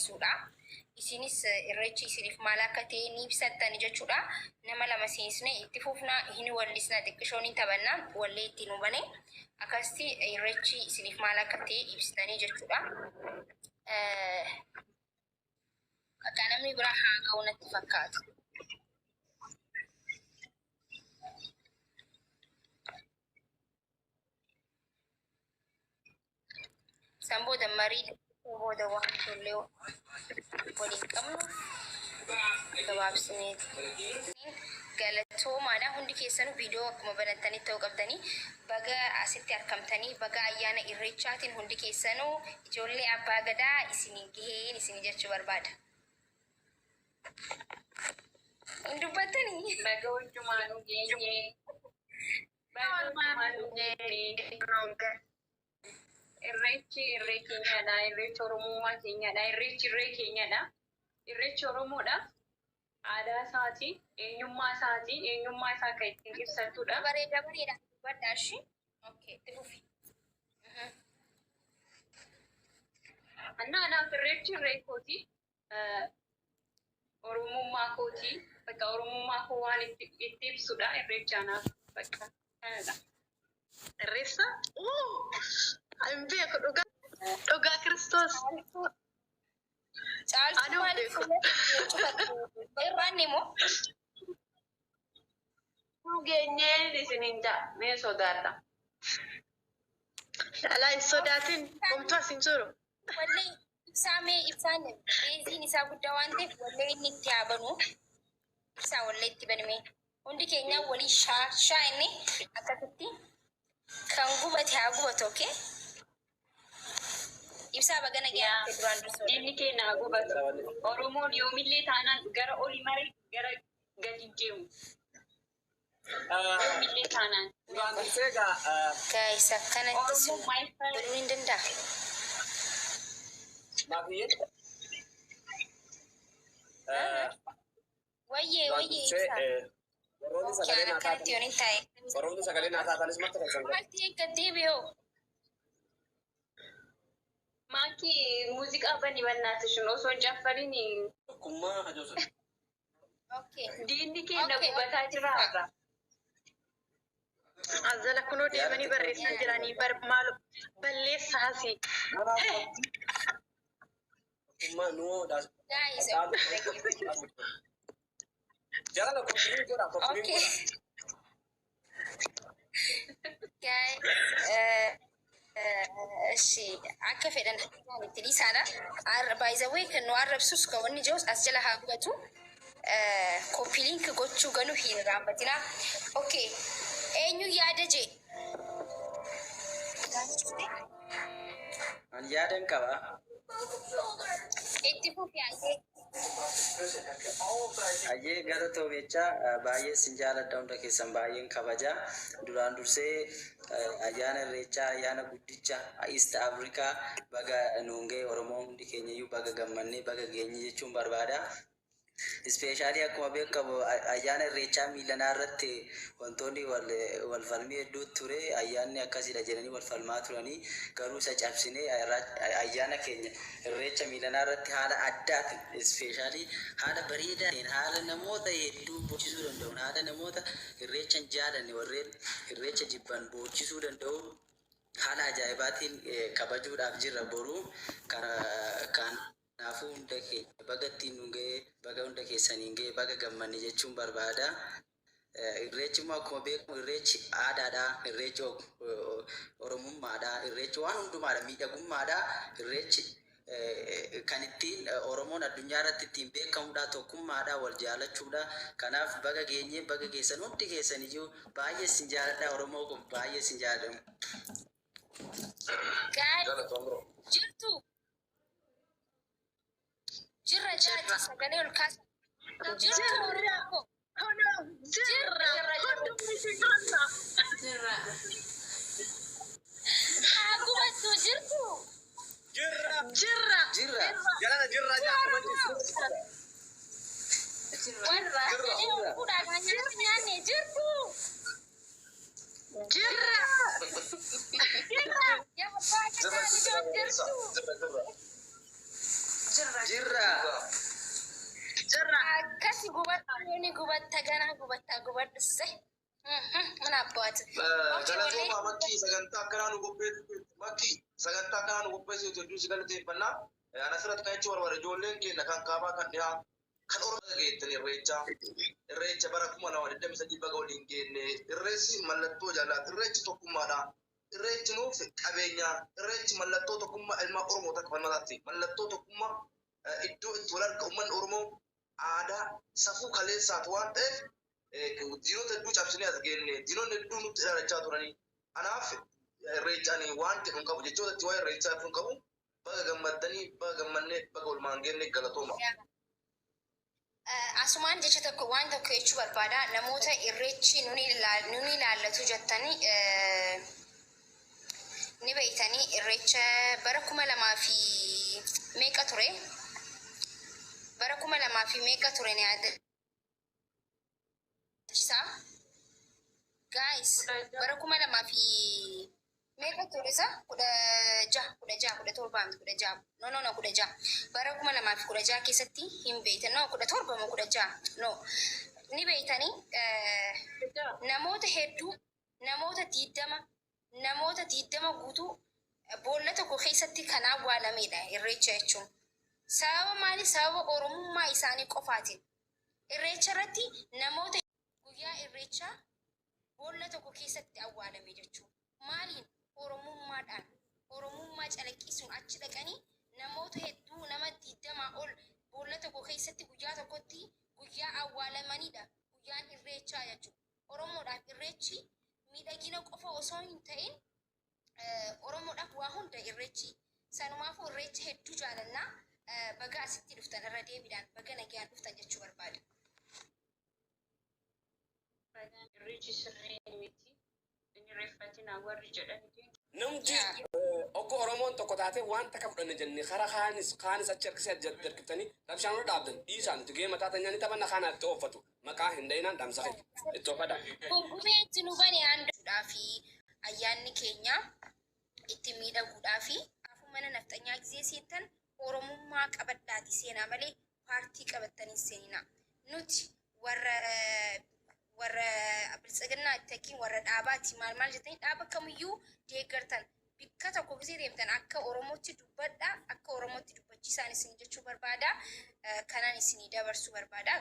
ibsuudha. Isinis irreechi isiniif maal akka ta'e ni ibsattani jechuudha. Nama lama seensisne itti fufna, hin wallisna, xiqqishoon hin taphanna, wallee ittiin hubane. Akkasitti irreechi isiniif maal akka ta'e ibsitanii jechuudha. Bakka namni biraa haa ga'u natti fakkaata. San booda marii booda waan ijoollee waliin qabnu gabaabsineeti. Galatoomaadha hundi keessanuu viidiyoo akkuma banattanitti ta'uu qabdanii baga asitti arkamtanii baga ayyaana irreechaatiin hundi keessanuu ijoollee abbaa gadaa isinii gaheen isinii jechuu barbaada. Hin dubbattanii? Baga wajjumaanuu geenye. Baga wajjumaanuu geenye. Irreechi irree keenyadha. Irreechi Oromummaa keenyadha. Irreechi irree keenyadha. Irreechi Oromoodha. Aadaa isaati. Eenyummaa isaati. Eenyummaa isaa kan ittiin ibsatudha. Bareeda bareeda dubbadhaa ishii. Okay, itti fufi. Annaa anaaf irreechi irree kooti. Oromummaa kooti. Bakka Oromummaa koo waan itti ibsudha. Irreechi anaaf bakka kanadha. Irreessa? Hin beeku dhugaa. Dhugaa Kiristoos. Caaltuu Ani hin maaliif beeku. cufatte? Barbaanne moo? Nu geenyeen isiniin ja'a. Mee sodaadha. Alaa hin sodaatin. Homtuu as hin jiru. Wallee ibsaa mee ibsaan beeziin isaa guddaa waan ta'eef wallee inni itti haa banu. Ibsaa wallee itti bani mee. Hundi keenya walii shaa shaa inni akkasitti kan gubate haa gubatu okay? Ibsaa baga nagaa dhufte duraan dursoo. Diinni keenya haa gubatu. Oromoon yoomillee taanaan gara olii malee gara gadi hin deemu. Yoomillee taanaan. Duraan dursee egaa Guys akkanatti sun Oromoon maal godhuun hin danda'a. Maafiyyee Wayyee duraan wayyee dursee ibsaa. warroonni Okay sagalee an naa akkanatti taatan yoon hin taa'e. warroonni sagalee naa taatanis marti keessan Maal ta'e gad deebi'oo? Maaki muuziqaa bani bannaatishin osoo hin caffariin Tokkummaa hajoosa. Okay. diinni keenya Okay. gubataa jira har'a. Azala kunoo deemanii barreessaa jiranii bar maal balleessaa asii. Tokkummaa nuu Guys. Jala koppiliin godha koppiliin Okay. godha. Guys. እሺ akka fedhan itti dhiisaadha. By the way kan nu arrabsus kan wanni jirus as jala haa gubatu. Copy link gochuu ganuu hin irraanfatina. Okay. Eenyu yaada jee? Ani yaadan qaba. Itti fufi ayyee. Ayyee galatoomi jecha baay'ee sin jaaladha hunda keessan baay'een kabaja. Duraan dursee ayyaana irreechaa ayyaana guddicha East Africa baga nuun ga'e Oromoo hundi keenya iyyuu baga gammannee baga geenye jechuun barbaada. Especially akkuma beekamu ayyaana irreechaa miilanaa irratti wantoonni wal falmii hedduu ture ayyaanni akkasidha jedhanii wal falmaa turanii garuu isa cabsinee ayyaana keenya irreecha miilanaa irratti haala addaatiin especially haala bareedaa ta'een haala namoota hedduu boochisuu danda'uun haala namoota irreecha hin jaalanne warreen irreecha jibban boochisuu danda'uun haala ajaa'ibaatiin kabajuudhaaf jirra boruu kanaafuu hunda keenya baga ittiin nu ga'ee baga hunda keessaniin ga'ee baga gammanne jechuun barbaada. Irreechi immoo akkuma beekamu irreechi aadaadha, irreechi oromummaadha, irreechi waan hundumaadha, miidhagummaadha. Irreechi kan ittiin Oromoon addunyaa irratti ittiin beekamudha, tokkummaadha, wal jaalachuudha. Kanaaf baga geenyee baga geessan hundi keessan iyyuu baay'ee sin jaaladha Oromoo kun baay'ee sin jaaladha. Guys Galatoon bro. jirtu jirra jaati sagalee ol kaasa. Jirtu Oromoo koo. Kunoo jirra. Hundumti jirra. Jirra. Haa gubattu jirtu. Jirra. Jirra. Jirra. Jalana jirra jaakuma jirra. Warra sagalee ol fuudhaa kan nyaanni nyaanne jirtu. Jirra. Jirra. Yaa abbaa Jirra gadaa jirra lijoon jirtu. jirra jirra. Jirra. Jirra. Jirra. Akkasi gubatta ni gubatta ganaa gubatta gubadhuse. Mana abbaati. Galatooma Makkii, sagantaa akkanaa nu qopheessitu. Makkii, sagantaa akkanaa nu qopheessitu hedduu si galateeffannaa. Ana asirratti kan jechuun barbaade, ijoolleen keenya kan kaabaa, kan dhihaa, kan Oromoo geettan, irreecha. Irreecha bara 2023 baga waliin geenne. Irreessi mallattoo jaalalaati. Irreechi tokkummaadha. Irreechi nuuf qabeenya. Irreechi mallattoo tokkummaa ilmaa Oromoo takka falmataati. Mallattoo tokkummaa, iddoo itti wal arga uummanni Oromoo aadaa safuu kaleessaatu waan ta'eef, diinota hedduu cabsinee as geenne, diinonni hedduu nutti ilaalachaa turanii. Anaaf irreecha ani waan jedhu hin qabu, jechoota itti waa'ee irreechaa ibsu hin qabu. Baga gammaddanii, baga gammannee, baga olmaan geenne, galatooma. Asumaan jecha tokko, waan tokko jechuu barbaada. Namoota irreechi nuni ilaallatu jettanii ni beeytanii, irreecha bara 2000 fi meeqa ture? Bara 2000 fi meeqa ture ni yaadachiisa. Guys, bara 2000 fi meeqa ture isa? 16, 16, 17 miti, 16. No, no, no, 16. Bara 2016 keessatti hin beeytan. No, 17 moo 16? No. Ni beeytanii, namoota hedduu, namoota 20, namoota 20 guutuu boolla tokko keessatti kan awwaalamedha irreecha jechuun. Sababa maali? Sababa Oromummaa isaanii qofaatiin. Irreecha irratti namoota guyyaa irreechaa boolla tokko keessatti awwaalame jechuudha. Maaliin? Oromummaadhaan. Oromummaa calaqqisuun achi dhaqanii namoota hedduu, nama 20 ol boolla tokko keessatti guyyaa tokkotti guyyaa awwaalamanidha. Guyyaan irreechaa jechuudha. Oromoodhaaf irreechi miidhagina qofa osoo hin ta'in, Oromoodhaaf waa hunda irreechi. Sanumaafuu irreecha hedduu jaalannaa. Baga asitti dhuftan, irra deebiidhaan baga nagayaan dhuftan jechuu barbaada. Irreechi sirrii miti. Inni irreeffatina warri jedhaniiti. Namti okko Oromoon tokko taate waan takka fudhanne jenne, karaa kaanis kaanis achi harkisee harkiftanii rabshaan hunda dhaabdan dhiisaa. Nuti gahee mataa teenyaa ni taphanna, kaanaaf itti ooffatu maqaa hin dhayinaan dhaamsa kee itti oofadha. Gungumee itti nu bane aanduudhaa fi ayyaanni keenya itti miidhaguudhaa fi mana nafxanyaa gisee seentan Oromummaa qabadhaati seenaa malee paartii qabattanii seenina. Nuti warra biltsiginnaa itti warra dhaabaati maal maal jettanii dhaaba kamiyyuu deeggartan, bikka tokko gisee deemtan akka Oromootti dubbadha, akka Oromootti dubbachiisaan isin jechuu barbaada. Kanan isinii dabarsuu barbaada.